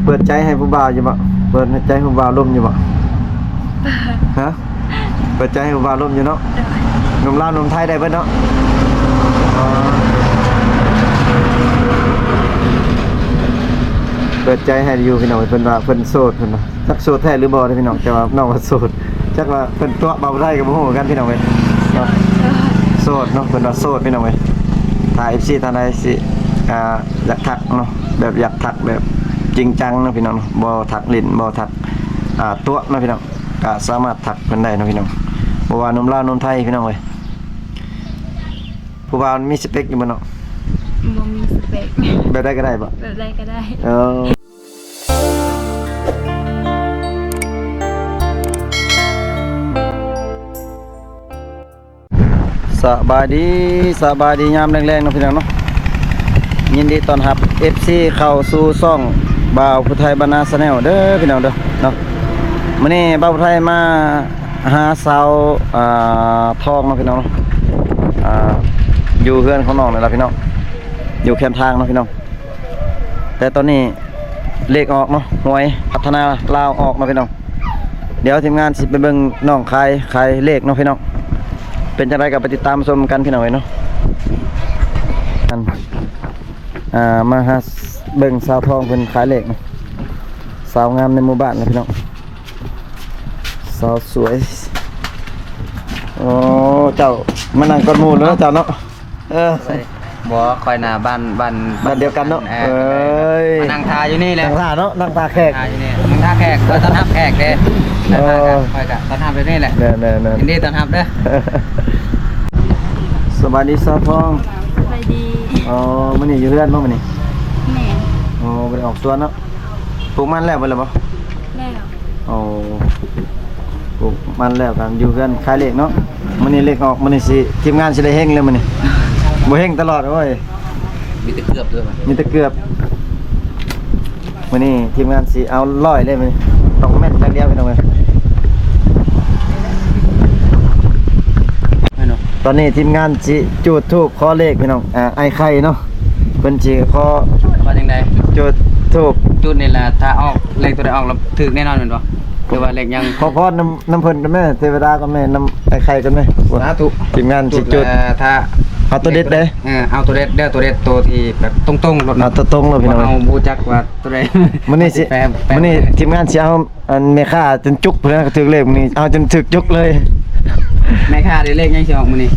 ເປີດໃຈໃຫ້ຜູ້ບ່າວຢູ່ບໍ່? ເປີດໃຈໃຫ້ຜູ້ບ່າວລົມຢູ່ບໍ່? ຮະ? ເປີດໃຈໃຫ້ຜູ້ບ່າວລົມຢູ່ເນາະ? ໂດຍ. ໜຸ່ມລາວໜຸ່ມໄທໄດ້ເບິດເນາະ? ອໍ ເປີດໃຈໃຫ້ຢູ່ພີ່ນ້ອງ. ເພິ່ນວ່າເພິ່ນໂສດ ເພິ່ນວ່າ ຈັກໂສດແທ້ຫຼືບໍ່ເດ້ພີ່ນ້ອງ, ແຕ່ວ່ານ້ອງວ່າໂສດ. ຈັກວ່າເພິ່ນຕົວະເບົາໄທກໍບໍ່ຮູ້ຄືກັນພີ່ນ້ອງເອີຍເນາະ. ໂສດເນາະ, ເພິ່ນວ່າໂສດພີ່ນ້ອງເອີຍ. ຖ້າເອັຟຊີທ່ານໃດຊິ ອ່າ ຢາກທັກເນາະ, ແບບຢາກທັກແບບຈິງຈັງເນາະພີ່ນ້ອງເນາະ, ບໍ່ທັກຫຼິ້ນ ບໍ່ທັກ ອ່າ ຕົວະເນາະພີ່ນ້ອງ, ກໍສາມາດທັກເພິ່ນໄດ້ເນາະພີ່ນ້ອງ. ບໍ່ວ່າໜຸ່ມລາວໜຸ່ມໄທພີ່ນ້ອງເອີຍ. ຜູ້ບ່າວມີສະເປັກຢູ່ບໍ່ເນາະ? ບໍ່ມີສະເປັກ. ແບບໃດກໍໄດ້ບໍ່? ແບບໃດກໍໄດ້. ເອີ. ສະບາຍດີ ສະບາຍດີຍາມແລງໆເນາະພີ່ນ້ອງເນາະ. ຍິນດີຕ້ອນຮັບເອັຟຊີເຂົ້າສູ່ຊ່ອງບ່າວຜູ້ໄທບ້ານນາ Channel ເດີພີ່ນ້ອງເດີເນາະ. ມື້ນີ້ບ່າວຜູ້ໄທມາຫາສາວ ອ່າ ທອງເນາະພີ່ນ້ອງເນາະ, ອ່າ ຢູ່ເຮືອນຂອງນ້ອງນີ້ລະພີ່ນ້ອງ, ຢູ່ແຄມທາງເນາະພີ່ນ້ອງ. ແຕ່ຕອນນີ້ເລກອອກເນາະ, ຫວຍພັດທະນາລາວອອກເນາະພີ່ນ້ອງ. ດຽວທີມງານຊິໄປເບິ່ງນ້ອງຂາຍ ຂາຍເລກເນາະພີ່ນ້ອງ. ເປັນຈັ່ງໃດກໍໄປຕິດຕາມຊົມກັນພີ່ນ້ອງເອີຍເນາະ. ອັນ ອ່າ ມາຫາເບິ່ງສາວທອງເພິ່ນຂາຍເລກເນາະ, ສາວງາມໃນໝູ່ບ້ານເນາະພີ່ນ້ອງ, ສາວສວຍ. ໂອ້ ເຈົ້າມານັ່ງກ່ອນໝູ່ແລ້ວເນາະເຈົ້າເນາະ. ເອີ ບໍ່ ຂ້ອຍນະ ບ້ານ ບ້ານ ບ້ານດຽວກັນເນາະ. ເອີ ເອີຍ ມານັ່ງທ່າຢູ່ນີ້ແຫຼະ, ນັ່ງທ່າເນາະ, ນັ່ງທ່າແຂກ ນັ່ງທ່າຢູ່ນີ້ ນັ່ງທ່າແຂກ. ເອີ ຕ້ອນຮັບແຂກເດ້. ເອີ ຂ້ອຍກະຕ້ອນຮັບຢູ່ນີ້ແຫຼະ. ແມ່ນໆໆ ຍິນດີຕ້ອນຮັບເດີ. ສະບາຍດີສາວທອງ. ສະບາຍດີ. ອໍ ມື້ນີ້ຢູ່ເຮືອນບໍ່ມື້ນີ້? ແມ່ນ. ອໍ ບໍ່ໄດ້ອອກສວນເນາະ. ປູກມັນແລ້ວເບິດແລ້ວບໍ່? ແລ້ວ. ໂອ້ ປູກມັນແລ້ວກໍຢູ່ເຮືອນຂາຍເລກເນາະ. ມື້ນີ້ເລກອອກ, ມື້ນີ້ຊິ ທີມງານຊິໄດ້ເຮັງເລີຍມື້ນີ້. ບໍ່ເຮັງຕະຫຼອດ ໂອ້ຍ ມີແຕ່ເກືອບເດີ, ມີແຕ່ເກືອບ. ມື້ນີ້ທີມງານຊິເອົາຮ້ອຍເລີຍມື້ນີ້, ຕ້ອງແມ່ນຢ່າງດຽວພີ່ນ້ອງເອີຍ. ຕອນນີ້ທີມງານຊິຈູດທູບຂໍເລກພີ່ນ້ອງ. ອ່າ ອ້າຍໄຂ່ເນາະ ເພິ່ນຊິຂໍ ຂໍຈັ່ງໃດ? ຈູດທູບ. ຈູດນີ້ລະ ຖ້າອອກເລກຕົວໃດອອກລະຖືກແນ່ນອນແມ່ນບໍ່? ຫຼືວ່າເລກຫຍັງ? ຂໍພອນນຳ ນຳເພິ່ນກ່ອນແມ້, ເທວະດາກ່ອນແມ້, ນຳອ້າຍໄຂ່ກ່ອນແມ້. ສາທຸ. ທີມງານຊິຈູດ ຈູດແລ້ວ ຖ້າ ເອົາຕົວເດັດເດ້. ເອີ ເອົາຕົວເດັດເດີ, ຕົວເດັດ ໂຕທີ່ແບບຕົງໆໂລດ. ເອົາຕົວຕົງໂລດພີ່ນ້ອງ. ເຮົາບໍ່ຮູ້ຈັກວ່າຕົວໃດ. ມື້ນີ້ຊິ ມື້ນີ້ທີມງານຊິເອົາ ອັນແມ່ຄ້າຈົນຈຸກພຸ້ນແຫຼະ ກໍຖືກເລກມື້ນີ້ ເອົາຈົນຖືກຈຸກເລີຍ. ແມ່ຄ້າໄດ້ເລກຫຍັງຊິອອກມື້ນີ້?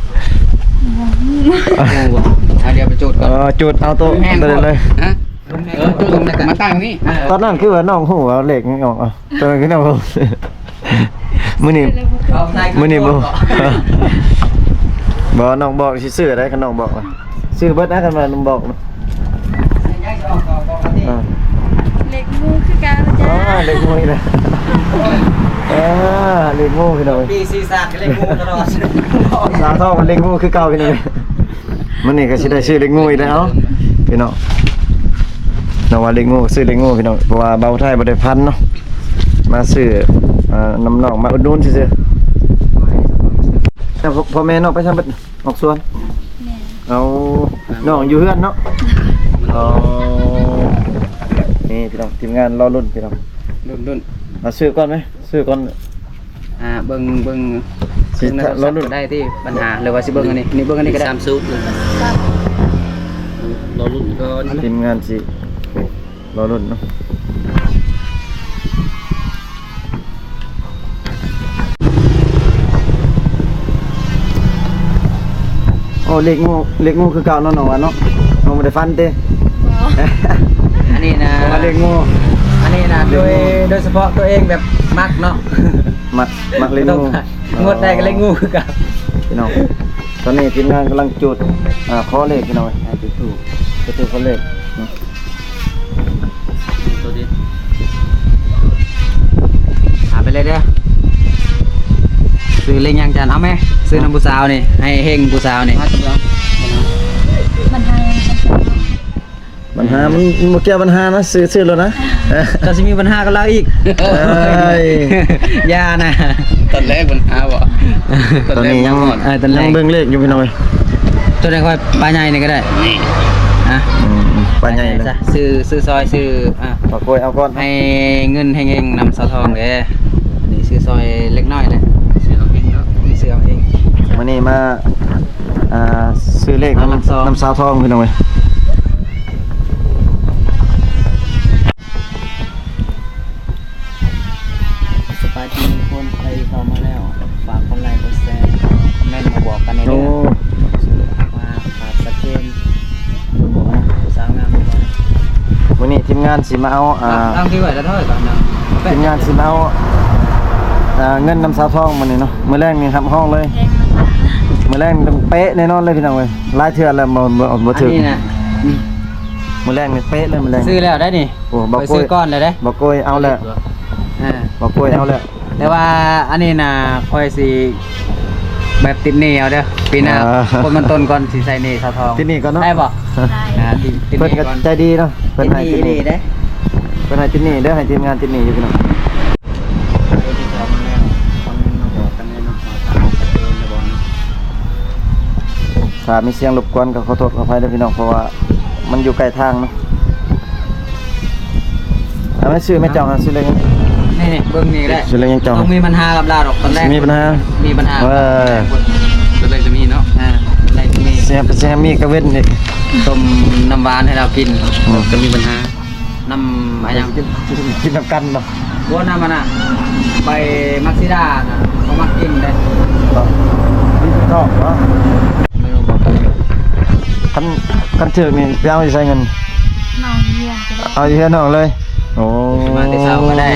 ບໍ່ຮູ້. ບໍ່ຮູ້ບໍ່? ເອົາ ດຽວໄປຈູດກ່ອນ. ເອີ ຈູດເອົາໂຕ ແຮງ ໂຕເລີຍ. ຮະ? ເອີ ຈູດລົງມາຕັ້ງນີ້. ຕອນນັ້ນຄືວ່ານ້ອງຮູ້ວ່າເລກຫຍັງອອກ. ເອົາ ຕອນນັ້ນຄືນ້ອງຮູ້. ມື້ນີ້ ມື້ນີ້ບໍ່ ບໍ່ ນ້ອງບອກຊິຊື້ໄດ໋. ຄັນນ້ອງບອກ ຊື້ເບິດນະ ຄັນວ່ານຳບອກນະ. ອ່າ ເລກໝູຄືເກົ່າຈ້າ. ອ່າ ເລກໝູອີກແລ້ວ. ອ່າ ເລກໝູພີ່ນ້ອງ. ປີສີ່ສາດກໍເລກໝູຕະຫຼອດ. ສາວທອງກໍເລກໝູຄືເກົ່າພີ່ນ້ອງ. ມື້ນີ້ກໍຊິໄດ້ຊື້ເລກງູອີກແລ້ວພີ່ນ້ອງ. ນ້ອງວ່າເລກງູ ຊື້ເລກງູພີ່ນ້ອງ, ເພາະວ່າບ່າວໄທບໍ່ໄດ້ພັນເນາະ, ມາຊື້ ອ່າ ນຳນ້ອງ ມາອຸດໜູນຊື່ໆ. ແລ້ວພໍ່ແມ່ນ້ອງໄປໃສເບິດ? ອອກສວນ. ແມ່ນ. ເອົາ ນ້ອງຢູ່ເຮືອນເນາະ. ອໍ ນີ້ພີ່ນ້ອງ ທີມງານລໍລຸ້ນພີ່ນ້ອງ. ລຸ້ນໆ ເອົາ ຊື້ກ່ອນໄໝ? ຊື້ກ່ອນ. ອ່າ ເບິ່ງ ເບິ່ງ ຊິ ເບິ່ງໃນໂທລະສັບກໍໄດ້ຕິ ບັນຫາ ຫຼືວ່າຊິເບິ່ງອັນນີ້ ນີ້ເບິ່ງອັນນີ້ກໍໄດ້. ສາມສູນ ລໍລຸ້ນກ່ອນ ທີມງານຊິ ລໍລຸ້ນເນາະ. ໂອ້ ເລກງູ ເລກງູຄືເກົ່າເນາະ ນ້ອງວ່າເນາະ. ນ້ອງບໍ່ໄດ້ຝັນຕິ? ບໍ່. ອັນນີ້ນະ ເລກງູ ອັນນີ້ນະ ໂດຍ ໂດຍສະເພາະຕົວເອງແບບມັກເນາະ. ມັກ ມັກເລກງູ ງວດໃດກໍເລກງູຄືກັນ. ພີ່ນ້ອງ ຕອນນີ້ທີມງານກຳລັງຈູດ ອ່າ ຂໍເລກ ພີ່ນ້ອງເອີຍ. ອ່າ ຈູດທູບ ຈູດທູບຂໍເລກເນາະ. ຕົວເດັດ ຫາໄປເລີຍເດີ. ຊື້ເລກຫຍັງຈັນ? ເອົາແມ ຊື້ນຳຜູ້ສາວນີ້ ໃຫ້ເຮັງຜູ້ສາວນີ້. ບັນຫາຫຍັງ? ບັນຫາ ມັນ ມັນບໍ່ກ່ຽວບັນຫານະ, ຊື້ ຊື້ໂລດນະ. ເຈົ້າຊິມີບັນຫາກັບລາວອີກ. ເອີຍ ຢ່ານະ. ຕອນແລກບັນຫາບໍ່? ຕອນແລກຍັງ ເອີ ຕອນແລກຍັງເບິ່ງເລກຢູ່ພີ່ນ້ອງເອີຍ. ຕົວໃດຄ່ອຍ ປາໃຫຍ່ນີ້ກໍໄດ້. ນີ້ ຮະ? ອືມ ປາໃຫຍ່ເລີຍ ຊື້ ຊື້ຊອຍ ຊື້ ອ່າ ປາກ້ວຍເອົາກ່ອນ ໃຫ້ເງິນໃຫ້ເຮງນຳສາວທອງເດ້. ອັນນີ້ຊື້ຊອຍເລັກນ້ອຍແຫຼະ ຊື້ເອົາເອງເນາະ ຊື້ເອົາເອງ. ມື້ນີ້ມາ ອ່າ ຊື້ເລກນຳ ນຳສາວທອງ ພີ່ນ້ອງເອີຍ. ສະບາຍດີທຸກຄົນ ໃຜທີ່ເຂົ້າມາແລ້ວ ຝາກກົດໄລ ກົດແຊ ຄອມເມັນມາບອກກັນແດ່ເດີ. ໂອ້ ມາຝາກຊັດເຈນ ຜູ້ສາວງາມບໍ່? ມື້ນີ້ທີມງານຊິມາເອົາ ອ່າ ຕັ້ງທີ່ໄວ້ແລ້ວເດີ ຕອນນັ້ນ ທີມງານຊິມາເອົາ ອ່າ ເງິນນຳສາວທອງມື້ນີ້ເນາະ. ມື້ແລງນີ້ຮັບຮອງເລີຍ ມື້ແລງນີ້ຕ້ອງເປະແນ່ນອນເລີຍ ພີ່ນ້ອງເອີຍ. ຫຼາຍເທື່ອແລ້ວບໍ່ ບໍ່ ບໍ່ຖືກ ອັນນີ້ນະ ມື້ແລງນີ້ເປະເລີຍ ມື້ແລງ ຊື້ແລ້ວໄດ໋ນີ້. ໂອ້ ບໍ່ ຂ້ອຍຊື້ກ່ອນແລ້ວເດ້ ບໍ່ໂກຍເອົາແລ້ວ ອ່າ ບໍ່ໂກຍເອົາແລ້ວ. ແຕ່ວ່າອັນນີ້ນະ ຂ້ອຍຊິແບບຕິດໜີ້ເອົາເດີ ປີໜ້າ ອ່າ ຄົນມັນຕົ້ນກ່ອນ ຊິໃຊ້ໜີ້ສາວທອງ ຕິດໜີ້ກ່ອນເນາະ ໄດ້ບໍ່? ໄດ້ ອ່າ ຕິດ ຕິດໜີ້ກ່ອນ. ເພິ່ນກໍໃຈດີເນາະ ເພິ່ນໃຫ້ຕິດໜີ້ເດ້ ເພິ່ນໃຫ້ຕິດໜີ້ເດີ ໃຫ້ທີມງານຕິດໜີ້ຢູ່ ພີ່ນ້ອງ. ໃຜທີ່ເຂົ້າມາແລ້ວ ຄອມເມັນມາບອກກັນແດ່ເນາະ ວ່າຖ້າເຮົາຈະເດີນຫຼືບໍ່ເນາະ. ຖ້າມີສຽງລົບກວນກໍຂໍໂທດຂໍອະໄພເດີພີ່ນ້ອງ ເພາະວ່າມັນຢູ່ໃກ້ທາງເນາະ. ເອົາ ແມ່ນຊື່ແມ່ເຈົ້າຫາຊື່ເລກ ນີ້ໆ ເບິ່ງນີ້ແຫຼະ ຊື່ເລກຫຍັງເຈົ້າ? ຕ້ອງມີບັນຫາກັບລາວດອກ ຕອນແລກ ມີບັນຫາ ມີບັນຫາ ເອີ ຕອນແລກຈະມີເນາະ ອ່າ ຕອນແລກຈະມີ ຊິ ຊິມີກະເວັນນີ້ ຕົ້ມນ້ຳຫວານໃຫ້ລາວກິນ ອືມ ຈະມີບັນຫາ. ນ້ຳ ອາຫຍັງ ກິນ ກິນ ກິນນຳກັນເນາະ. ບໍ່ ນ້ຳອັນນະ ໃບໝາກສີດານະ ເຂົາມັກກິນເດ້. ມີເປັນຊອກເນາະ. ຄັນ ຄັນຖືກນີ້ໄປເອົາຢູ່ໃສເງິນ? ນ້ອງຢູ່ເຮືອນກໍໄດ້ ເອົາຢູ່ເຮືອນນ້ອງເລີຍ. ໂອ້ ມາແຕ່ເຊົ້າກໍໄດ້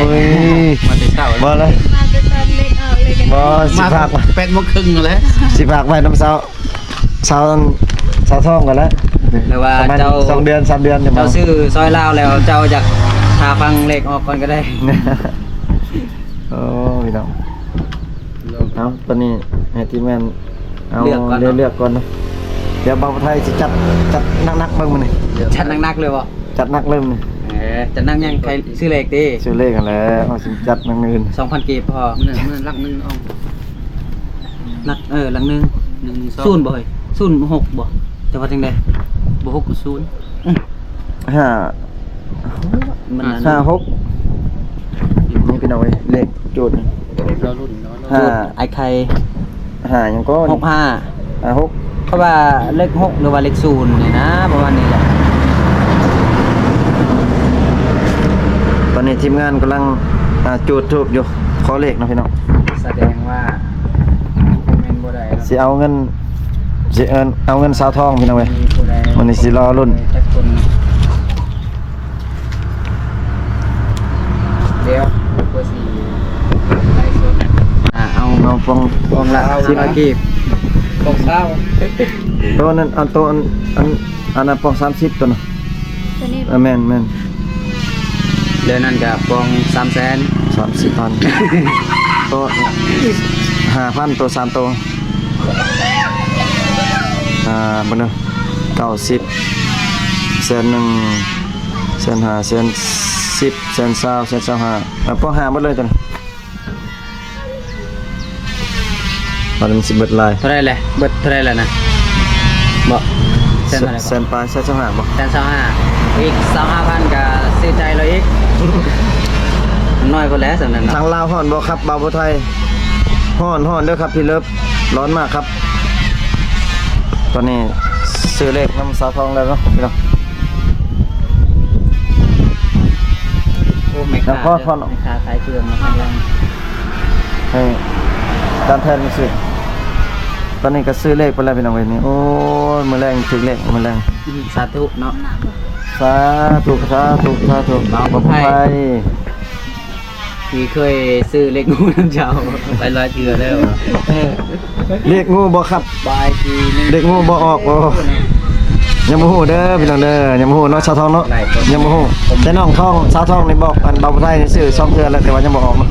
ມາແຕ່ເຊົ້າ ບໍ່ລະ ມາແຕ່ຕອນເລກອອກເລີຍກໍໄດ້. ບໍ່ ຊິຝາກ ມາແປດໂມງເຄິ່ງນັ້ນແຫຼະ ຊິຝາກໄວ້ນຳເຊົ້າ ສາວ ສາວທອງກັນແລ້ວ ຫຼືວ່າເຈົ້າ ສອງເດືອນ ສາມເດືອນ ເຈົ້າຊື້ຊອຍລາວແລ້ວ ເຈົ້າຢາກຖ້າຟັງເລກອອກກ່ອນກໍໄດ້. ໂອ້ ພີ່ນ້ອງ ເອົາ ຕອນນີ້ໃຫ້ທີມງານເອົາ ເລືອກກ່ອນເນາະ ເລືອກກ່ອນເນາະ. ດຽວບ່າວໄທຊິຈັດ ຈັດໜັກໆເບິ່ງມື້ນີ້ ຈັດໜັກໆເລີຍບໍ່? ຈັດໜັກເລີຍມື້ນີ້. ເອີ ຈັດໜັກຫຍັງ? ໃຜຊື້ເລກຕິ? ຊື້ເລກຫັ້ນແຫຼະ ເຮົາຊິຈັດໜັກມື້ອື່ນ ສອງພັນກີບພໍ. ມື້ນັ້ນ ມື້ນັ້ນຫຼັກໜຶ່ງອອກ ຫຼັກ ເອີ ຫຼັກໜຶ່ງ ໜຶ່ງ ໜຶ່ງ ສອງ ສູນບໍ່ເຮີ້ຍ? ສູນຫົກບໍ່? ຈະວ່າຈັ່ງໃດ? ບໍ່ ຫົກກໍສູນ ອືມ ຫ້າ ມັນ ຫ້າ ຫົກ ນີ້ພີ່ນ້ອງເອີຍ ເລກໂຈດນີ້ ລໍລຸ້ນ ຫ້າ ໂຈດອ້າຍໄຂ່ ຫ້າຫຍັງກໍ ຫົກ ຫ້າ ຫ້າ ຫົກ ເພາະວ່າເລກຫົກ ຫຼືວ່າເລກສູນນີ້ນະ ປະມານນີ້ແຫຼະ. ຕອນນີ້ທີມງານກຳລັງ ອ່າ ຈູດທູບຢູ່ ຂໍເລກເນາະພີ່ນ້ອງ. ສະແດງວ່າ ຄອມເມັນບໍ່ໄດ້ເນາະ ຊິເອົາເງິນ ຊິເອີ້ນເອົາເງິນສາວທອງພີ່ນ້ອງເອີຍ. ມື້ນີ້ຊິລໍລຸ້ນ ດຽວ ເພື່ອຊິໄລສົດ ອ່າ ເອົາ ເອົາຟອງ ຟອງລະສິບ ສິບ ກີບ ຟອງຊາວ ໂຕນັ້ນ ອັນໂຕອັນ ອັນ ອັນນັ້ນຟອງສາມສິບ ໂຕນັ້ນ ໂຕນີ້ ເອີ ແມ່ນໆ ແລ້ວນັ້ນກະຟອງສາມແສນ ສາມສິບພັນ ໂຕຫ້າພັນ ໂຕສາມໂຕ ອ່າ ເບິ່ງເດີ ເກົ້າສິບ ແສນໜຶ່ງ ແສນຫ້າ ແສນສິບ ແສນຊາວ ແສນຊາວຫ້າ ເອົາ ປອງຫ້າໝົດເລີຍຕົວນີ້. ມັນຊິເບິດຫຼາຍ ເທົ່າໃດແຫຼະ? ເບິດເທົ່າໃດແລ້ວນະ? ບໍ່ ແສນເທົ່າໃດ? ແສນປາຍ ແສນຊາວຫ້າບໍ່? ແສນຊາວຫ້າ ອີກຊາວຫ້າພັນກະຊື້ໃຈລາວອີກ ນ້ອຍໂພດແຫຼະສ່ຳນັ້ນເນາະ. ທາງລາວຮ້ອນບໍ່ຄັບ ບ່າວຜູ້ໄທ? ຮ້ອນ ຮ້ອນເດີຄັບພີ່ເລີບ ຮ້ອນມາກຄັບ. ຕອນນີ້ຊື້ເລກນຳສາວທອງແລ້ວເນາະພີ່ນ້ອງ. ໂອ້ ແມ່ຄ້າ ແມ່ຄ້າຂາຍເຄື່ອງນະ ໃຫ້ ຈານແທນມາຊື້. ຕອນນີ້ກໍຊື້ເລກໄປແລ້ວພີ່ນ້ອງເອີຍນີ້. ໂອ້ຍ ມື້ແລງຖືກເລກ ມື້ແລງ ອືມ ສາທຸເນາະ ສາທຸ ສາທຸ ສາທຸ. ບ່າວຜູ້ໄທ ທີ່ເຄີຍຊື້ເລກງູນຳເຈົ້າ ໄປຫຼາຍເທື່ອແລ້ວ. ເລກງູບໍ່ຄັບ? ເລກງູບໍ່ອອກບໍ່? ຍັງບໍ່ຮູ້ເດີພີ່ນ້ອງເດີ ຍັງບໍ່ຮູ້ເນາະ ສາວທອງເນາະ ຍັງບໍ່ຮູ້. ແຕ່ນ້ອງທອງ ສາວທອງນີ້ບອກ ອັນ ບ່າວຜູ້ໄທນີ້ຊື້ສອງເທື່ອແລ້ວ ແຕ່ວ່າຍັງບໍ່ອອກເນາະ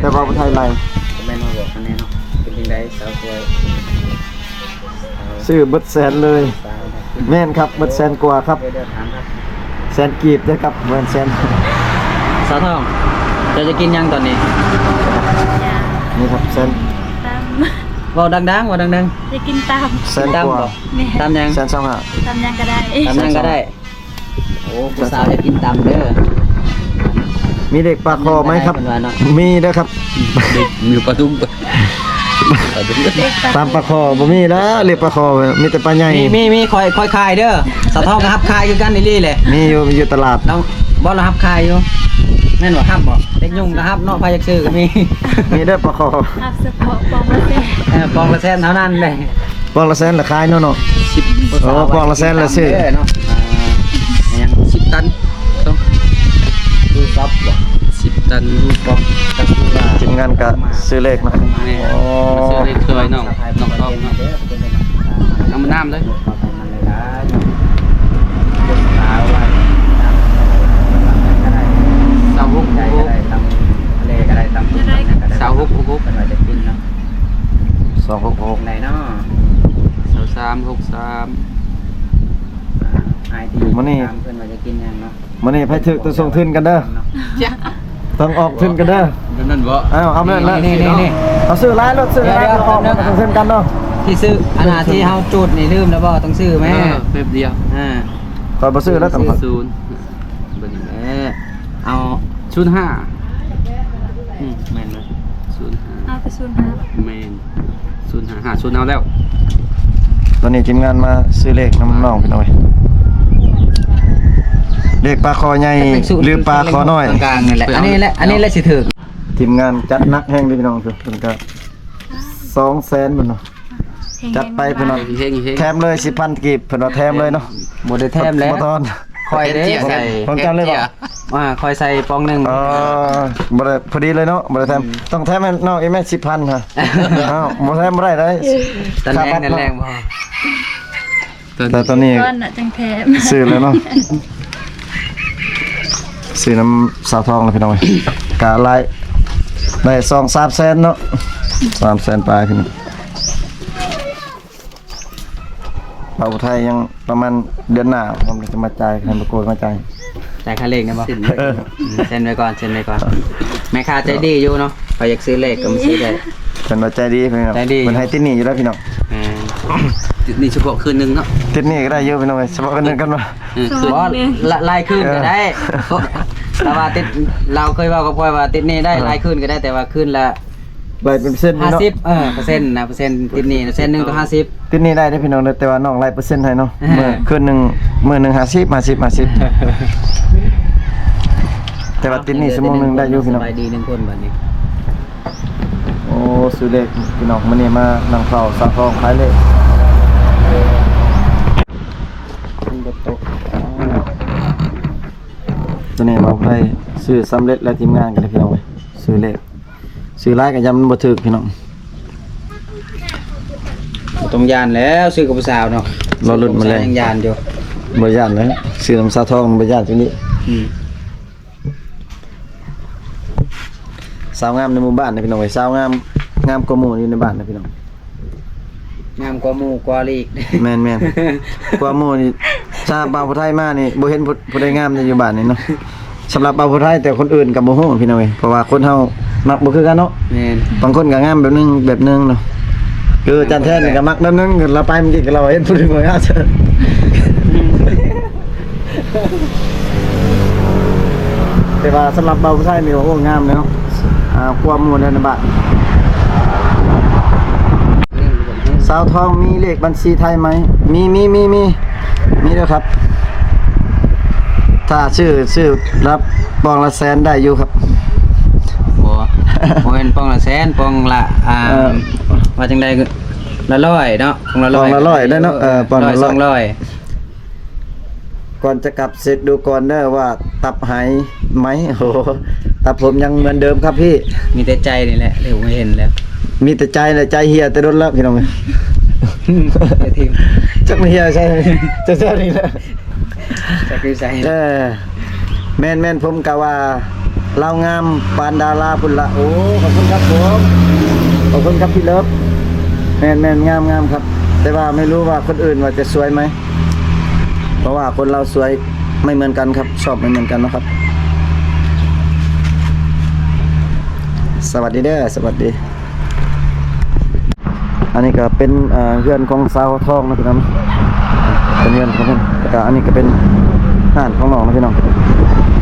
ແຕ່ບ່າວຜູ້ໄທໄລ່. ຄອມເມັນມາບອກກັນແດ່ເນາະ ເປັນຈັ່ງໃດສາວສວຍ? ຊື້ເບິດແສນເລີຍ. ແມ່ນຄັບ ເບິດແສນກວ່າຄັບ ແສນກີບເດີຄັບ ບໍ່ແມ່ນແສນ. ສາວທອງ ເຈົ້າຈະກິນຫຍັງຕອນນີ້? ນີ້ຄັບ ແສນ ຕຳ ເວົ້າດັງໆ ເວົ້າດັງໆ. ຢາກກິນຕຳ ແສນກວ່າ. ຕຳຫຍັງ? ແສນຊາວຫ້າ ຕຳຫຍັງກໍໄດ້ ຕຳຫຍັງກໍໄດ້. ໂອ້ ຜູ້ສາວຢາກກິນຕຳເດີ. ມີເດັກປາຄໍໄໝຄັບ? ເພິ່ນວ່າເນາະ ມີເດີຄັບ. ຢູ່ປາດຸງ ປາດຸງ ຕຳປາຄໍບໍ່ມີແລ້ວ. ເດັກປາຄໍມີແຕ່ປາໃຫຍ່. ມີ ມີ ມີ ຂ້ອຍ ຂ້ອຍຂາຍເດີ. ສາວທອງກໍຮັບຂາຍຄືກັນອີ່ຫຼີແຫຼະ. ມີຢູ່ ຢູ່ຕະຫຼາດ. ລາວບໍ່ ລາວຮັບຂາຍຢູ່. ແມ່ນບໍ່? ຮັບບໍ່? ເດັກຍຸງກໍຮັບເນາະ ໃຜຢາກຊື້ກໍມີ. ມີເດີປາຄໍ. ຮັບສະເພາະປ່ອງລະແສນ. ເອີ ປ່ອງລະແສນເທົ່ານັ້ນເດ້. ປ່ອງລະແສນລະຂາຍເນາະ ເນາະ. ສິບ ໂອ້ ປ່ອງລະແສນລະຊື້ເນາະ. ອ່າ ຫຍັງ ສິບຕັນ ຕູ້ປັອບບໍ່? ສິບຕັນ ຕູ້ປັອບ ກໍຄືວ່າທີມງານກໍຊື້ເລກເນາະ. ແມ່ນ ໂອ້ ມາຊື້ເລກຊ່ວຍນ້ອງ ນ້ອງທອງເນາະ. ເອົາມານ້ຳເລີຍ. ຊາວຫົກ ຊາວຫົກ ຫົກຫົກ ສອງຫົກຫົກ ໄດ້ເນາະ. ຊາວສາມ ຫົກສາມ. ອ່າ ອ້າຍທີ່ ມື້ນີ້ ຖາມເພິ່ນວ່າຈະກິນຫຍັງເນາະ. ມື້ນີ້ໃຜຖືກຕ້ອງສົ່ງທຶນກັນເດີ. ຕ້ອງອອກທຶນກັນເດີ. ແບບນັ້ນບໍ່? ເອົາ ເອົາແບບນັ້ນ. ນີ້ໆໆ ເອົາຊື້ຫຼາຍໂລດ ຊື້ຫຼາຍ ດຽວ ອອກ ອອກທຶນກັນເນາະ. ທີ່ຊື້ ອັນນ່າ ທີ່ເຮົາຈູດນີ້ ລືມແລ້ວບໍ່? ຕ້ອງຊື້ແມ້. ເອີ ແປັບດຽວ. ອ່າ ຂ້ອຍບໍ່ຊື້ແລ້ວ. ສູນ ເບິ່ງແລ້ວ ເອົາ ສູນຫ້າ. ອືມ ແມ່ນເລີຍ ສູນຫ້າ. ເອົາແຕ່ສູນຫ້າ. ແມ່ນ ສູນຫ້າ ຫ້າສູນເອົາແລ້ວ. ຕອນນີ້ທີມງານມາຊື້ເລກນຳນ້ອງພີ່ນ້ອງເອີຍ. ເລກປາຄໍໃຫຍ່ ຫຼືປາຄໍນ້ອຍ ກາງໆ ນີ້ແຫຼະ. ອັນນີ້ແຫຼະ ອັນນີ້ແຫຼະຊິຖືກ. ທີມງານຈັດໜັກແຮງເດ້ພີ່ນ້ອງ. ເພິ່ນກໍສອງແສນພຸ້ນເນາະ. ຈັດໄປເພິ່ນວ່າ ເຮັງໆ ແຖມເລີຍສິບພັນກີບ ເພິ່ນວ່າແຖມເລີຍເນາະ. ບໍ່ໄດ້ແຖມແລ້ວ ບໍ່ທອນ. ຂ້ອຍເດ້ໃສ່ ຂອງເຈົ້າເລີຍບໍ່? ອ່າ ຂ້ອຍໃສ່ປ່ອງໜຶ່ງ. ອໍ ບໍ່ໄດ້ ພໍດີເລີຍເນາະ ບໍ່ໄດ້ແຖມ. ອືມ ຕ້ອງແຖມໃຫ້ນ້ອງອີກແມ່ນສິບພັນຫັ້ນ. ອ້າວ ບໍ່ແຖມບໍ່ໄດ້ເດ້. ຕອນແລງ ຄ່າບັດ ຕອນແລງບໍ່? ແຕ່ຕອນນີ້ ກ່ອນນະຈັ່ງແຖມ ຊື້ແລ້ວເນາະ. ຊື້ນຳສາວທອງແລ້ວພີ່ນ້ອງເອີຍ. ກະຫຼາຍ ໄດ້ສອງສາມແສນເນາະ ສາມແສນປາຍພີ່ນ້ອງ. ບ່າວໄທຍັງປະມານເດືອນໜ້າ ເພິ່ນຈະມາຈ່າຍ ໃຫ້ບໍ່ໂກຍມາຈ່າຍ. ຈ່າຍຄ່າເລກນະບໍ່? ເຊັນໄວ້ ເອີ ເຊັນໄວ້ກ່ອນ ເຊັນໄວ້ກ່ອນ. ແມ່ຄ້າໃຈດີຢູ່ເນາະ ໃຜຢາກຊື້ເລກກໍມາຊື້ໄດ້. ເພິ່ນວ່າໃຈດີພີ່ນ້ອງ ໃຈດີ ເພິ່ນໃຫ້ຕິດໜີ້ຢູ່ແລ້ວພີ່ນ້ອງ. ແມ່ນ ຕິດໜີ້ສະເພາະຄືນໜຶ່ງເນາະ. ຕິດໜີ້ກໍໄດ້ຢູ່ພີ່ນ້ອງເອີຍ ສະເພາະຄືນໜຶ່ງກ່ອນວ່າ. ເອີ ຄືນ ຫຼາຍ ຫຼາຍຄືນກໍໄດ້. ເອີ ແຕ່ວ່າຕິດ ລາວເຄີຍເວົ້າກັບຂ້ອຍວ່າຕິດໜີ້ໄດ້ ເອີ ຫຼາຍຄືນກໍໄດ້ ແຕ່ວ່າຄືນລະ ໄລ່ເປັນເປີເຊັນເນາະ. ຫ້າສິບ ເອີ ເປີເຊັນນະ ເປີເຊັນຕິດໜີ້ ເຊັນໜຶ່ງຕໍ່ຫ້າສິບ. ຕິດໜີ້ໄດ້ເດ້ພີ່ນ້ອງເດີ ແຕ່ວ່ານ້ອງໄລ່ເປີເຊັນໃຫ້ເນາະ. ເອີ ມື້ຄືນໜຶ່ງ ມື້ໜຶ່ງຫ້າສິບ ຫ້າສິບ ຫ້າສິບ. ແຕ່ວ່າຕິດໜີ້ຊົ່ວໂມງໜຶ່ງໄດ້ຢູ່ພີ່ນ້ອງ. ສະບາຍດີໜຶ່ງຄົນບັດນີ້. ໂອ້ ຊື້ເລກພີ່ນ້ອງ ມື້ນີ້ມານັ່ງເຝົ້າສາວທອງຂາຍເລກ. ຕອນນີ້ເຮົາໄດ້ຊື້ສຳເລັດແລ້ວ ທີມງານກໍໄດ້ພີ່ນ້ອງເອີຍ ຊື້ເລກ. ຊື້ຫຼາຍກໍຢ້ານມັນບໍ່ຖືກພີ່ນ້ອງ. ບໍ່ຕ້ອງຢ້ານແລ້ວ ຊື້ກັບຜູ້ສາວເນາະ. ລໍລຸ້ນມາແລງ ຍັງຢ້ານຢູ່. ບໍ່ຢ້ານແລ້ວ ຊື້ນຳສາວທອງບໍ່ຢ້ານຈັ່ງນີ້. ອືມ ສາວງາມໃນໝູ່ບ້ານນະພີ່ນ້ອງເອີຍ ສາວງາມ ງາມກວ່າໝູ່ຢູ່ໃນບ້ານນະພີ່ນ້ອງ. ງາມກວ່າໝູ່ກວ່າລີກ. ແມ່ນໆ ກວ່າໝູ່ນີ້ ຖ້າບ່າວຜູ້ໄທມານີ້ ບໍ່ເຫັນຜູ້ ຜູ້ໃດງາມຢູ່ບ້ານນີ້ເນາະ. ສຳລັບບ່າວຜູ້ໄທ ແຕ່ຄົນອື່ນກໍບໍ່ຮູ້ພີ່ນ້ອງເອີຍ ເພາະວ່າຄົນເຮົາມັກບໍ່ຄືກັນເນາະ. ແມ່ນ ບາງຄົນກໍງາມແບບໜຶ່ງແບບໜຶ່ງເນາະ. ຄືຈານແທນນີ້ກໍມັກແບບໜຶ່ງ ລາວໄປມື້ກີ້ກໍລາວເຫັນຜູ້ໜຶ່ງງາມ. ແຕ່ວ່າສຳລັບບ່າວຜູ້ໄທນີ້ ໂອ້ ງາມເນາະ. ອ່າ ກວ່າໝູ່ໃນບ້ານ. ສາວທອງມີເລກບັນຊີໄທໄໝ? ມີ ມີ ມີ ມີ ມີເດີຄັບ. ຖ້າຊື້ ຊື້ລະປອງລະແສນໄດ້ຢູ່ຄັບ. ບໍ່ ບໍ່ແມ່ນປອງລະແສນ ປອງລະ ອ່າ ເອີ ວ່າຈັ່ງໃດ ລະຮ້ອຍເນາະ ປອງລະຮ້ອຍ ປອງລະຮ້ອຍໄດ້ເນາະ. ເອີ ປອງລະຮ້ອຍ ສອງຮ້ອຍ. ກ່ອນຈະກັບເຊັກດູກ່ອນເດີວ່າຕັບຫາຍໄໝ? ໂອ້ ຕັບຜົມຍັງເໝືອນເດີມຄັບພີ່. ມີແຕ່ໃຈນີ້ແຫຼະ ທີ່ເຫັນແລ້ວ ມີແຕ່ໃຈແຫຼະ ໃຈເຫ່ຍແຕ່ດົນແລ້ວພີ່ນ້ອງ. ຢ່າຖິ້ມ ຈັກມັນເຫ່ຍໃສ່ ແຖວໆນີ້ແຫຼະ ຈັກຢູ່ໃສ. ເອີ ແມ່ນໆ ຜົມກະວ່າລາວງາມປານດາລາພຸ້ນລະ. ໂອ້ ຂອບຄຸນຄັບຜົມ ຂອບຄຸນຄັບພີ່ເລີບ. ແມ່ນໆ ງາມໆ ຄັບ ແຕ່ວ່າໄມ່ຮູ້ວ່າຄົນອື່ນວ່າຈະສວຍໄໝ ເພາະວ່າຄົນລາວສວຍໄມ່ເໝືອນກັນຄັບ ຊອບໄມ່ເໝືອນກັນເນາະຄັບ. ສະຫວັດດີເດີ ສະຫວັດດີ. ອັນນີ້ກໍເປັນ ເອີ ເຮືອນຂອງສາວທອງເນາະພີ່ນ້ອງ ເປັນເຮືອນຂອງເພິ່ນ. ແລ້ວກໍອັນນີ້ກໍເປັນ ຮ້ານຂອງນ້ອງເນາະພີ່ນ້ອງ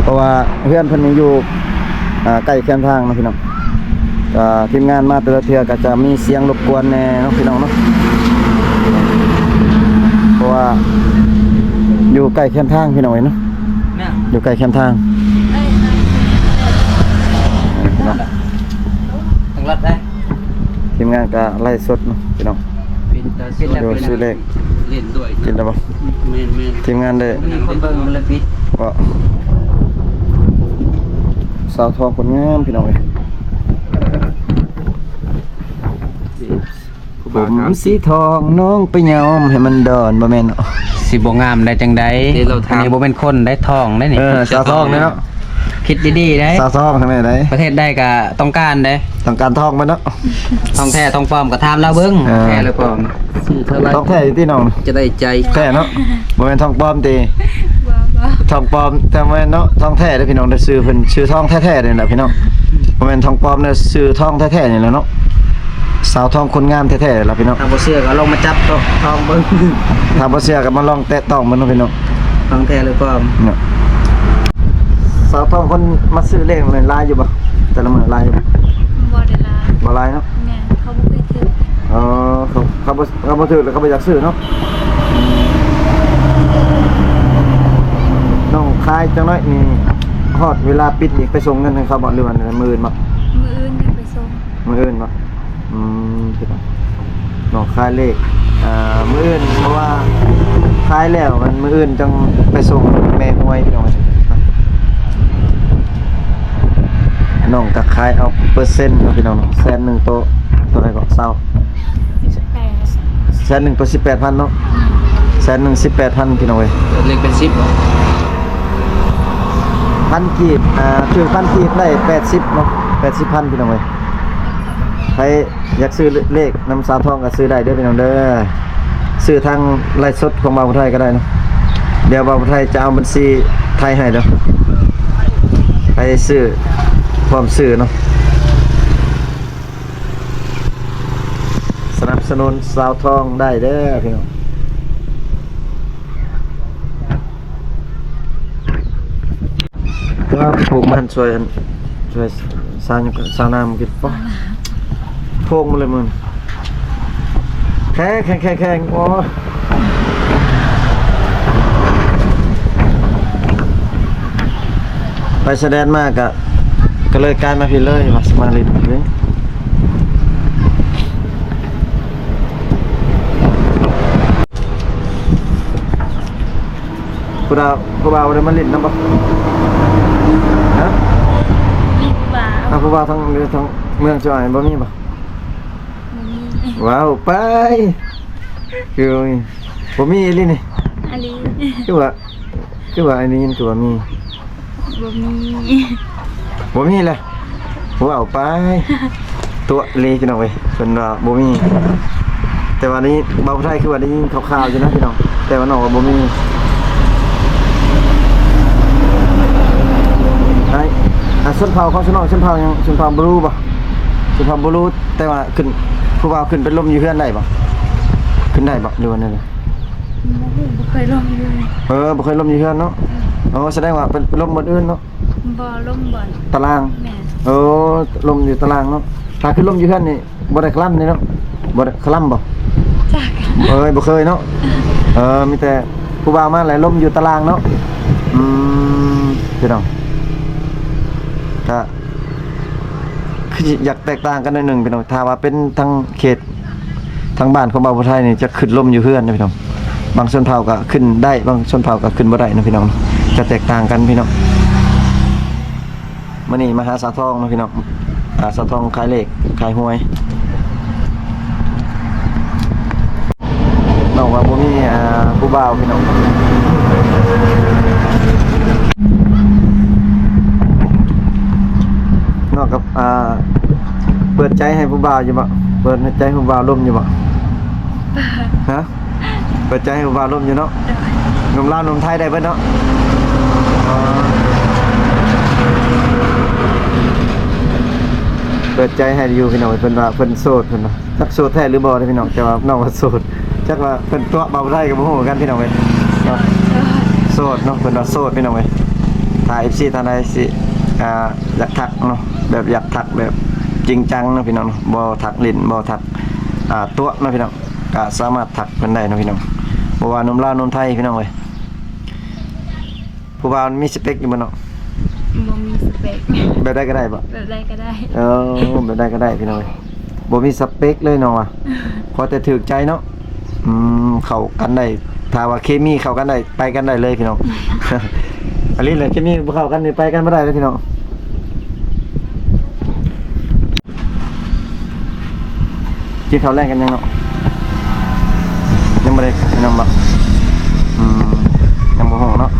ເພາະວ່າເຮືອນເພິ່ນນີ້ຢູ່ ອ່າ ໃກ້ແຄມທາງເນາະພີ່ນ້ອງ. ກໍທີມງານມາແຕ່ລະເທື່ອກໍຈະມີສຽງລົບກວນແດ່ເນາະພີ່ນ້ອງເນາະ ເພາະວ່າຢູ່ໃກ້ແຄມທາງພີ່ນ້ອງເອີຍເນາະ ຢູ່ໃກ້ແຄມທາງ. ທາງລັດໄດ້ ທີມງານກໍໄລຟ໌ສົດເນາະພີ່ນ້ອງ ເປັນຕາ ເປັນແລ້ວ ໂດຍ ເປັນແລ້ວ ຊື້ເລກ ຫຼິ້ນດ້ວຍ ກິນແລ້ວບໍ່? ແມ່ນໆ ທີມງານເດ້ ມີຄົນເບິ່ງ ມັນເລີຍປິດ ເພາະສາວທອງຄົນງາມພີ່ນ້ອງເອີຍ. ຜົມສີທອງນ້ອງໄປຍ້ອມໃຫ້ມັນດອນ ບໍ່ແມ່ນເນາະ ຊິບໍ່ງາມໄດ້ຈັ່ງໃດ? ອັນນີ້ບໍ່ແມ່ນຄົນໄດ້ ທອງໄດ້ນີ້ ເອີ ສາວທອງເດ້ເນາະ. ຄິດດີໆໄດ໋ ສາວທອງທາງໃດໃດ ປະເທດໃດກໍຕ້ອງການເດ້ ຕ້ອງການທອງເບິດເນາະ ທອງແທ້ທອງປອມກໍຖາມລາວເບິ່ງ ເອີ ແທ້ຫຼືປອມ ຊື້ເທົ່າໃດ ທອງແທ້ຢູ່ຕິນ້ອງ ຈະໄດ້ໃຈ ແທ້ເນາະ ບໍ່ແມ່ນທອງປອມຕິ ບໍ່ ບໍ່ ທອງປອມ ແຕ່ບໍ່ແມ່ນເນາະ ທອງແທ້ເດ້ພີ່ນ້ອງເດີ ຊື່ເພິ່ນຊື່ທອງແທ້ໆນີ້ແຫຼະພີ່ນ້ອງ ບໍ່ແມ່ນທອງປອມເດີ ຊື່ທອງແທ້ໆນີ້ແຫຼະເນາະ ສາວທອງຄົນງາມແທ້ໆລະພີ່ນ້ອງ. ຖ້າບໍ່ເຊື່ອກໍລອງມາຈັບຕ້ອງເບິ່ງ ຖ້າບໍ່ເຊື່ອກໍມາລອງແຕະຕ້ອງເບິ່ງເນາະພີ່ນ້ອງ ຂອງແທ້ຫຼືປອມເນາະ. ສາວທອງຄົນມາຊື້ເລກນີ້ຫຼາຍຢູ່ບໍ່? ແຕ່ລະມື້ຫຼາຍຢູ່ບໍ່? ບໍ່ໄດ້ຫຼາຍ ບໍ່ຫຼາຍເນາະ. ແມ່ນ ເຂົາບໍ່ເຄີຍຖືກ ອໍ ເຂົາ ເຂົາບໍ່ ເຂົາບໍ່ຖືກ ແລ້ວເຂົາບໍ່ຢາກຊື້ເນາະ. ນ້ອງຂາຍຈັກໜ້ອຍນີ້ ຮອດເວລາປິດນີ້ໄປສົ່ງເງິນໃຫ້ເຂົາບໍ່ ຫຼືວ່າມື້ອື່ນບໍ່? ມື້ອື່ນຍັງໄປສົ່ງ ມື້ອື່ນເນາະ. ອືມ ພີ່ນ້ອງ ນ້ອງຂາຍເລກ ອ່າ ມື້ອື່ນ ເພາະວ່າຂາຍແລ້ວ ມັນມື້ອື່ນຈັ່ງໄປສົ່ງແມ່ຮວຍ ພີ່ນ້ອງ. ນ້ອງກໍຂາຍເອົາເປີເຊັນເນາະ ພີ່ນ້ອງເນາະ ແສນໜຶ່ງໂຕ ເທົ່າໃດກໍ ຊາວ ສິບແປດ ແສນໜຶ່ງໂຕສິບແປດພັນເນາະ ອືມ ແສນໜຶ່ງສິບແປດພັນ ພີ່ນ້ອງເອີຍ. ເລກເປັນສິບ ພັນກີບ ອ່າ ຖືກພັນກີບໄດ້ແປດສິບເນາະ ແປດສິບພັນ ພີ່ນ້ອງເອີຍ. ໃຜຢາກຊື້ເລກນຳສາວທອງກໍຊື້ໄດ້ເດີພີ່ນ້ອງເດີ ຊື້ທາງໄລຟ໌ສົດຂອງບ່າວຜູ້ໄທກໍໄດ້ເນາະ. ດຽວບ່າວຜູ້ໄທຈະເອົາບັນຊີໄທໃຫ້ເດີ ໃຜຊື້ ພ້ອມຊື້ເນາະ ສະໜັບສະໜູນສາວທອງໄດ້ເດີພີ່ນ້ອງ. ກໍປູກມັນຊ່ວຍ ຊ່ວຍຊາວຫຍັງ ຊາວນາມາກິນ ໂພງມາເລີຍມຶງ ແຂງ ແຂງ ແຂງ ໂອ້ຍ ໄປຊາຍແດນມາກະ ກະເລີຍກາຍມາພີ້ເລີຍ ວ່າຊິມາຫຼິ້ນພີ້ເລີຍ. ຜູ້ບ່າວ ຜູ້ບ່າວບໍ່ໄດ້ມາຫຼິ້ນນຳບໍ່? ຮະ? ມີຜູ້ບ່າວ ອາ ຜູ້ບ່າວທາງ ທາງເມືອງເຈົ້າອ້າຍບໍ່ມີບໍ່? ບໍ່ມີ ວ້າວ ໄປ ຄືບໍ່ມີ ບໍ່ມີອີ່ຫຼີນີ້ ອີ່ຫຼີ ຄືວ່າ ຄືວ່າ ອັນນີ້ຄືວ່າມີ ບໍ່ມີ ບໍ່ມີແຫຼະ ເວົ້າໄປ ຕົວະອີ່ຫຼີພີ່ນ້ອງເອີຍ ເພິ່ນວ່າບໍ່ມີ ແຕ່ວ່ານີ້ບ່າວໄທຄືວ່າໄດ້ຍິນຂ່າວໆຢູ່ນະພີ່ນ້ອງ ແຕ່ວ່ານ້ອງວ່າບໍ່ມີ. ໃຫ້ ອ່າ ຊົນເຜົ່າຂອງຊາວນ້ອງ ຊົນເຜົ່າຫຍັງ? ຊົນເຜົ່າບລູບໍ່? ຊົນເຜົ່າບລູ ແຕ່ວ່າຂຶ້ນ ຜູ້ບ່າວຂຶ້ນໄປລົມຢູ່ເຮືອນໄດ້ບໍ່? ຂຶ້ນໄດ້ບໍ່ ຫຼືວ່າແນວໃດ? ບໍ່ຮູ້ ບໍ່ເຄີຍລົມຢູ່ເຮືອນ ເອີ ບໍ່ເຄີຍລົມຢູ່ເຮືອນເນາະ ເອີ ໂອ້ ສະແດງວ່າໄປລົມບ່ອນອື່ນເນາະ. ບໍ່ ລົມບ່ອນຕາລາງ ແມ່ນ ໂອ້ ລົມຢູ່ຕາລາງເນາະ ຖ້າຄືລົມຢູ່ເຮືອນນີ້ບໍ່ໄດ້ຄະລຳເດ້ເນາະ ບໍ່ໄດ້ຄະລຳບໍ່? ຈັກ ເອີຍ ບໍ່ເຄີຍເນາະ ເອີ ມີແຕ່ຜູ້ບ່າວມາແລ້ວລົມຢູ່ຕາລາງເນາະ ອືມ ພີ່ນ້ອງ ກະຄືຢາກແຕກຕ່າງກັນໜ້ອຍໜຶ່ງ ພີ່ນ້ອງ ຖ້າວ່າເປັນທາງເຂດ ທາງບ້ານຂອງບ່າວຜູ້ໄທນີ້ຈະຂຶ້ນລົມຢູ່ເຮືອນນະພີ່ນ້ອງ ບາງຊົນເຜົ່າກໍຂຶ້ນໄດ້ ບາງຊົນເຜົ່າກໍຂຶ້ນບໍ່ໄດ້ນະພີ່ນ້ອງ ຈະແຕກຕ່າງກັນພີ່ນ້ອງ. ມື້ນີ້ມາຫາສາວທອງເນາະພີ່ນ້ອງ ອ່າ ສາວທອງຂາຍເລກຂາຍຫວຍ ນ້ອງວ່າບໍ່ມີ ອ່າ ຜູ້ບ່າວພີ່ນ້ອງ ນ້ອງກັບ ອ່າ ເປີດໃຈໃຫ້ຜູ້ບ່າວຢູ່ບໍ່? ເປີດໃຈໃຫ້ຜູ້ບ່າວລົມຢູ່ບໍ່? ຮະ? ເປີດໃຈໃຫ້ຜູ້ບ່າວລົມຢູ່ເນາະ? ໂດຍ ໜຸ່ມລາວໜຸ່ມໄທໄດ້ເບິດເນາະ? ອໍ ເປີດໃຈໃຫ້ຢູ່ພີ່ນ້ອງ ເພິ່ນວ່າເພິ່ນໂສດ ເພິ່ນວ່າ ຈັກໂສດແທ້ຫຼືບໍ່ເດ້ພີ່ນ້ອງ ແຕ່ວ່ານ້ອງວ່າໂສດ ຈັກວ່າເພິ່ນຕົວະບ່າວໄທກໍບໍ່ຮູ້ຄືກັນພີ່ນ້ອງເອີຍ ໂສ ສດເນາະ ເພິ່ນວ່າໂສດພີ່ນ້ອງເອີຍ. ຖ້າເອັຟຊີທ່ານໃດຊິ ອ່າ ຢາກທັກເນາະ ແບບຢາກທັກແບບຈິງຈັງເນາະພີ່ນ້ອງເນາະ ບໍ່ທັກຫຼິ້ນ ບໍ່ທັກ ອ່າ ຕົວະເນາະພີ່ນ້ອງ ກະສາມາດທັກເພິ່ນໄດ້ເນາະພີ່ນ້ອງ. ບໍ່ວ່າໜຸ່ມລາວໜຸ່ມໄທພີ່ນ້ອງເອີຍ. ຜູ້ບ່າວມີສະເປັກຢູ່ບໍ່ເນາະ? ບໍ່ມີສະເປັກ. ແບບໃດກໍໄດ້ບໍ່? ແບບໃດກໍໄດ້. ເອີ ແບບໃດກໍໄດ້ພີ່ນ້ອງເອີຍ. ບໍ່ມີສະເປັກເລີຍນ້ອງວ່າ ຂໍແຕ່ຖືກໃຈເນາະ. ອືມ ເຂົ້າກັນໄດ້ ຖ້າວ່າເຄມີເຂົ້າກັນໄດ້ ໄປກັນໄດ້ເລີຍພີ່ນ້ອງ. ອາລິແຫຼະ ເຄມີບໍ່ເຂົ້າກັນນີ້ໄປກັນບໍ່ໄດ້ເລີຍພີ່ນ້ອງ. ກິນເຂົ້າແລງກັນຍັງເນາະ? ຍັງບໍ່ໄດ້ກິນຫຍັງບໍ່? ອືມ ຍັງບໍ່ຮູ້ເນາະ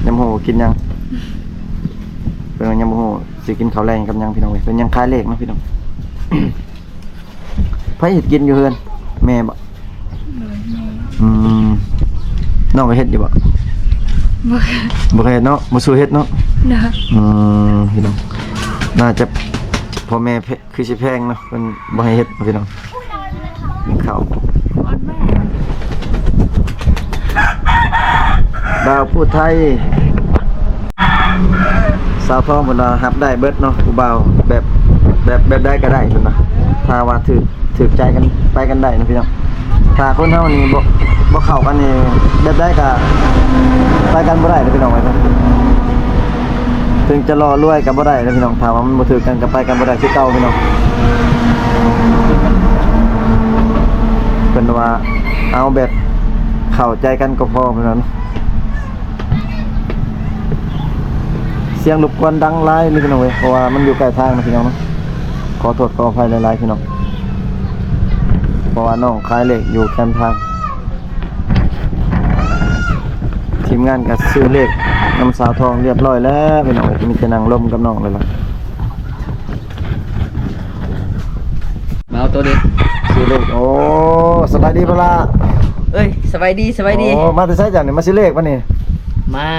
ຍັງບໍ່ຮູ້ກິນຫຍັງ. ເພິ່ນວ່າຍັງບໍ່ຮູ້ຊິກິນເຂົ້າແລງກັບຫຍັງພີ່ນ້ອງເອີຍ. ເພິ່ນຍັງຂາຍເລກເນາະພີ່ນ້ອງ. ໃຜເຮັດກິນຢູ່ເຮືອນ? ແມ່ບໍ່? ໂດຍ ແມ່. ອືມ ນ້ອງກໍເຮັດຢູ່ບໍ່? ບໍ່ເຄີຍ. ບໍ່ເຄີຍເນາະ ບໍ່ສູ້ເຮັດເນາະ? ໂດຍ. ອືມ ພີ່ນ້ອງ ໜ້າຈະພໍ່ແມ່ ຄືຊິແພງເນາະ ເພິ່ນບໍ່ໃຫ້ເຮັດພີ່ນ້ອງ. ກິນເຂົ້າ ບ່າວຜູ້ໄທ ສາວທອງເພິ່ນວ່າຮັບໄດ້ເບິດເນາະ ຜູ້ບ່າວແບບ ແບບ ແບບໃດກໍໄດ້ເພິ່ນວ່າ ຖ້າວ່າຖືກ ຖືກໃຈກັນ ໄປກັນໄດ້ເນາະພີ່ນ້ອງ. ຖ້າຄົນເຮົານີ້ບໍ່ ບໍ່ເຂົ້າກັນນີ້ ແບບໃດກໍໄປກັນບໍ່ໄດ້ເນາະພີ່ນ້ອງເອີຍ. ເຖິງຈະຫຼໍ່ລວຍກໍບໍ່ໄດ້ເນາະພີ່ນ້ອງ ຖ້າວ່າມັນບໍ່ຖືກກັນກໍໄປກັນບໍ່ໄດ້ຄືເກົ່າພີ່ນ້ອງ. ເພິ່ນວ່າເອົາແບບເຂົ້າໃຈກັນກໍພໍເພິ່ນວ່າ. ສຽງລົບກວນດັງຫຼາຍເລີຍພີ່ນ້ອງເອີຍ ເພາະວ່າມັນຢູ່ໃກ້ທາງນະພີ່ນ້ອງເນາະ. ຂໍໂທດຂໍອະໄພຫຼາຍໆພີ່ນ້ອງ ເພາະວ່ານ້ອງຂາຍເລກຢູ່ແຄມທາງ. ທີມງານກໍຊື້ເລກນຳສາວທອງຮຽບຮ້ອຍແລ້ວພີ່ນ້ອງເອີຍ ມີແຕ່ນັ່ງລົມກັບນ້ອງເລີຍລະ. ມາເອົາໂຕເດັດ ຊື້ເລກ. ໂອ້ ສະບາຍດີພໍ່ຫຼ້າ. ເອີຍ ສະບາຍດີ ສະບາຍດີ. ໂອ້ ມາແຕ່ໃສເຈົ້ານີ້? ມາຊື້ເລກບໍ່ນີ້? ມາ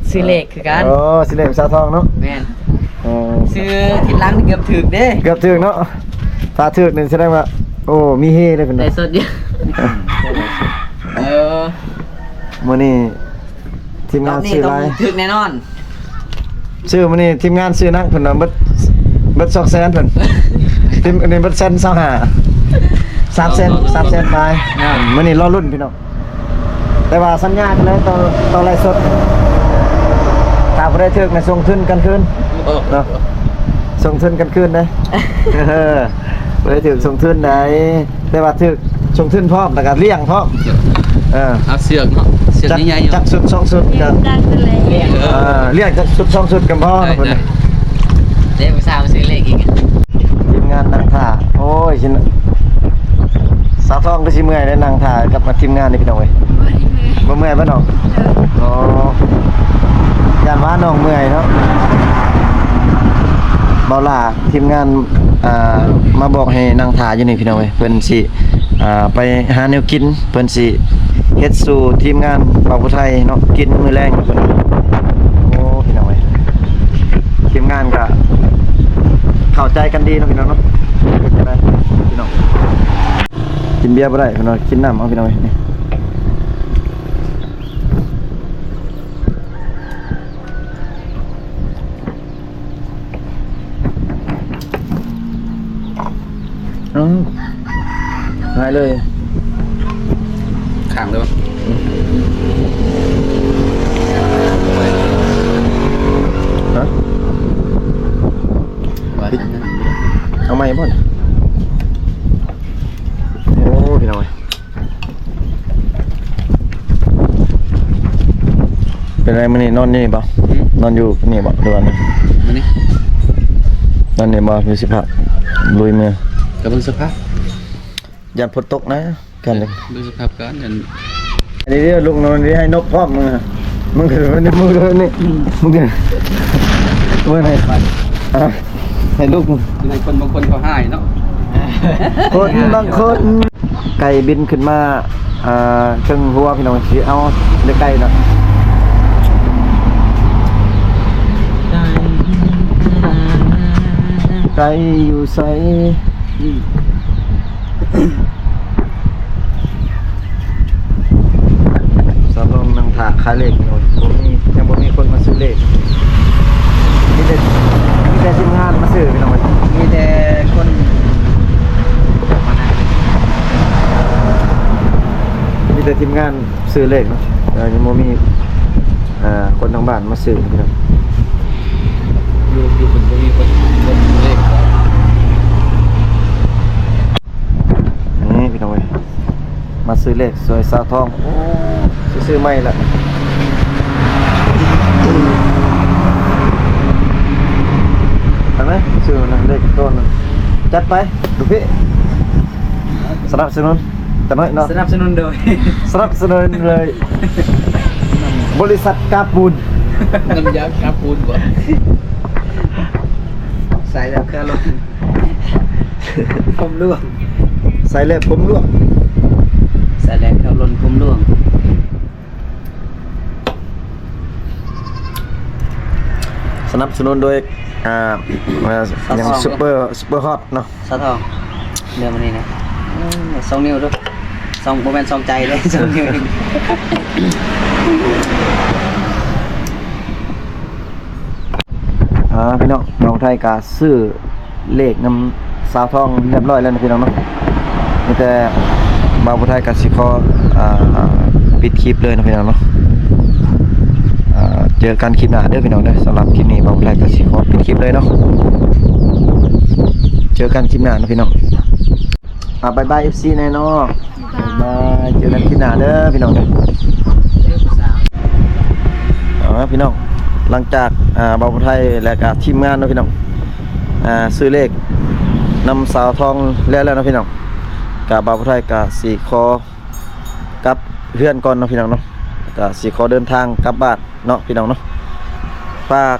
ຊື້ເລກຄືກັນ. ເອີ ຊື້ເລກສາວທອງເນາະ. ແມ່ນ. ເອີ ຊື້ທິດຫຼັງເກືອບຖືກເດ້. ເກືອບຖືກເນາະ. ຖ້າຖືກນີ້ສະແດງວ່າ ໂອ້ ມີເຮເດ້ເພິ່ນ. ໄດ້ສົດຢູ່. ເອີ ມື້ນີ້ທີມງານຊື້ຫຼາຍ ຖືກແນ່ນອນ. ຊື້ມື້ນີ້ທີມງານຊື້ໜັກເພິ່ນວ່າເບິດ ເບິດສອງແສນເພິ່ນ. ທີມ ອັນນີ້ເບິດແສນຊາວຫ້າ ສາມແສນ ສາມແສນປາຍ. ມື້ນີ້ລໍລຸ້ນພີ່ນ້ອງ ແຕ່ວ່າສັນຍາກັນເລີຍຕໍ່ ຕໍ່ໄລຟ໌ສົດ ຖ້າຜູ້ໃດຖືກນະສົ່ງທຶນກັນຄືນເນາະ ສົ່ງທຶນກັນຄືນເດ້. ເອີ ຜູ້ໃດຖືກສົ່ງທຶນໄດ້ ແຕ່ວ່າຖືກສົ່ງທຶນພ້ອມ ແລ້ວກໍລ້ຽງພ້ອມ. ເອີ ເອົາເຊືອກເນາະ ເຊືອກໃຫຍ່ໆ ຈັກຊຸດສອງຊຸດກໍ ລ້ຽງ ເອີ ລ້ຽງຈັກຊຸດສອງຊຸດກໍພໍ. ໄດ້ ໄດ້ ເດ້ ຜູ້ສາວຊື້ເລກອີກ. ທີມງານນັ່ງຖ້າ ໂອ້ຍ ຊິ ສາວທອງຄືຊິເມື່ອຍເດ້ ນັ່ງຖ້າກັບທີມງານນີ້ພີ່ນ້ອງເອີຍ. ບໍ່ໄດ້ເມື່ອຍ ບໍ່ເມື່ອຍບໍ່ນ້ອງ? ເອີ ອໍ ຢ້ານວ່ານ້ອງເມື່ອຍເນາະ. ເບົາຫຼ້າ ທີມງານ ອ່າ ມາບອກໃຫ້ນັ່ງຖ້າຢູ່ນີ້ພີ່ນ້ອງເອີຍ ເພິ່ນຊິ ອ່າ ໄປຫາແນວກິນ ເພິ່ນຊິເຮັດສູ່ທີມງານບ່າວຜູ້ໄທເນາະ ກິນມື້ແລງເພິ່ນ. ໂອ້ ພີ່ນ້ອງເອີຍ ທີມງານກະເຂົ້າໃຈກັນດີເນາະພີ່ນ້ອງເນາະ. ເຮັດຈັ່ງໃດພີ່ນ້ອງ ກິນເບຍບໍ່ໄດ້ພີ່ນ້ອງ ກິນນ້ຳເອົາພີ່ນ້ອງເອີຍ. ເອົ້າ ຫາຍເລີຍ ຂ້າງເລີຍວະ. ຮະ ເອົາໃໝ່ບໍ່? ໂອ້ ພີ່ນ້ອງເອີຍ. ເປັນໄງມື້ນີ້ນອນຢູ່ນີ້ບໍ່? ຫືມ? ນອນຢູ່ນີ້ບໍ່ ຫຼືວ່າ ມື້ນີ້ ນອນນີ້ບໍ່ ຫຼືຊິພັກ ລຸຍເມືອ? ກໍເບິ່ງສະພາບ ຢ້ານຝົນຕົກນະ ກັນເບິ່ງສະພາບການ. ອັນນີ້ເດີ ລຸກນອນນີ້ໃຫ້ນົກພ້ອມ ມຶງ ມຶງ ມຶງ ມຶງ ເບິ່ງໃຫ້ ອ່າ ໃຫ້ລຸກ ໃຫ້ຄົນບາງຄົນເຂົາຮ້າຍເນາະ ຄົນບາງຄົນ. ໄກ່ບິນຂຶ້ນມາ ເອີ ເທິງຫົວພີ່ນ້ອງ ຊິເອົາໄດ້ໄກ່ເນາະ. ໄກ່ຢູ່ໃສ? ສາວທອງນັ່ງ ຂາຍເລກ ບໍ່ມີ ຍັງບໍ່ມີຄົນມາຊື້ເລກ ມີແຕ່ ມີແຕ່ທີມງານມາຊື້ ພີ່ນ້ອງເອີຍ ມີແຕ່ຄົນ ມີແຕ່ທີມງານຊື້ເລກເນາະ ເອີ ຍັງບໍ່ມີ ເອີ ຄົນທາງບ້ານມາຊື້ ພີ່ນ້ອງ ຢູ່ ຢູ່ເພິ່ນບໍ່ມີຄົນ ຄົນຊື້ເລກ ນີ້ພີ່ນ້ອງເອີຍ ມາຊື້ເລກຊ່ວຍສາວທອງ ໂອ້ ຊິຊື້ໃໝ່ລະ ເອົານະ ຊື້ນະ ເລກໂຕນະ ຈັດໄປ ລູກພີ່ ສະໜັບສະໜູນ ຕານ້ອຍເນາະ ສະໜັບສະໜູນໂດຍ ສະໜັບສະໜູນໂດຍ ບໍລິສັດກາປູນ ນ້ຳຢາກາປູນບໍ ໃສ່ແລ້ວຄືລົດ ຜົມລ່ວງ ໃສ່ແລ້ວຜົມລ່ວງ ໃສ່ແລ້ວຄືລົດຜົມລ່ວງ ສະໜັບສະໜູນໂດຍ ອ່າ ຫຍັງ ສາວທອງ ຊຸບເປີ ຊຸບເປີຮອດເນາະ ສາວທອງ ເລື່ອງມັນນີ້ນະ ອືມ ສອງນິ້ວດູ ສອງ ບໍ່ແມ່ນສອງໃຈເດ້ ສອງນິ້ວ ອ່າ ພີ່ນ້ອງ ນ້ອງໄທກະຊື້ເລກນຳສາວທອງຮຽບຮ້ອຍແລ້ວນະພີ່ນ້ອງເນາະ ມີແຕ່ບ່າວຜູ້ໄທກະຊິຂໍ ອ່າ ປິດຄລິບເລີຍນະພີ່ນ້ອງເນາະ ອ່າ ເຈີກັນຄລິບໜ້າເດີພີ່ນ້ອງເດີ ສຳລັບຄລິບນີ້ບ່າວຜູ້ໄທກະຊິຂໍປິດຄລິບເລີຍເນາະ ເຈີກັນຄລິບໜ້ານະພີ່ນ້ອງ ອ່າ ບາຍບາຍ ເອັຟຊີ ແນ່ເນາະ ບາຍບາຍ ເຈີກັນຄລິບໜ້າເດີພີ່ນ້ອງເດີ ອ່າ ພີ່ນ້ອງ ຫຼັງຈາກ ອ່າ ບ່າວຜູ້ໄທ ແລະກະທີມງານເນາະພີ່ນ້ອງ ອ່າ ຊື້ເລກນຳສາວທອງແລ້ວແລ້ວເນາະພີ່ນ້ອງ ກະບ່າວຜູ້ໄທກະຊິຂໍກັບເຮືອນກ່ອນເນາະພີ່ນ້ອງເນາະ ກະຊິຂໍເດີນທາງກັບບ້ານ ເນາະພີ່ນ້ອງເນາະ ຝາກ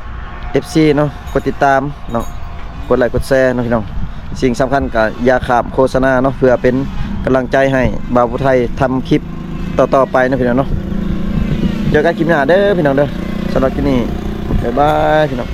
ເອັຟຊີ ເນາະ ກົດຕິດຕາມເນາະ ກົດໄລກົດແຊເນາະພີ່ນ້ອງ ສິ່ງສຳຄັນກະຢ່າຂ້າມໂຄສະນາເນາະ ເພື່ອເປັນກຳລັງໃຈໃຫ້ບ່າວຜູ້ໄທທຳຄລິບຕໍ່ໆໄປເນາະພີ່ນ້ອງເນາະ ເຈີກັນຄລິບໜ້າເດີພີ່ນ້ອງເດີ ສຳລັບຄລິບນີ້ ບາຍບາຍພີ່ນ້ອງ.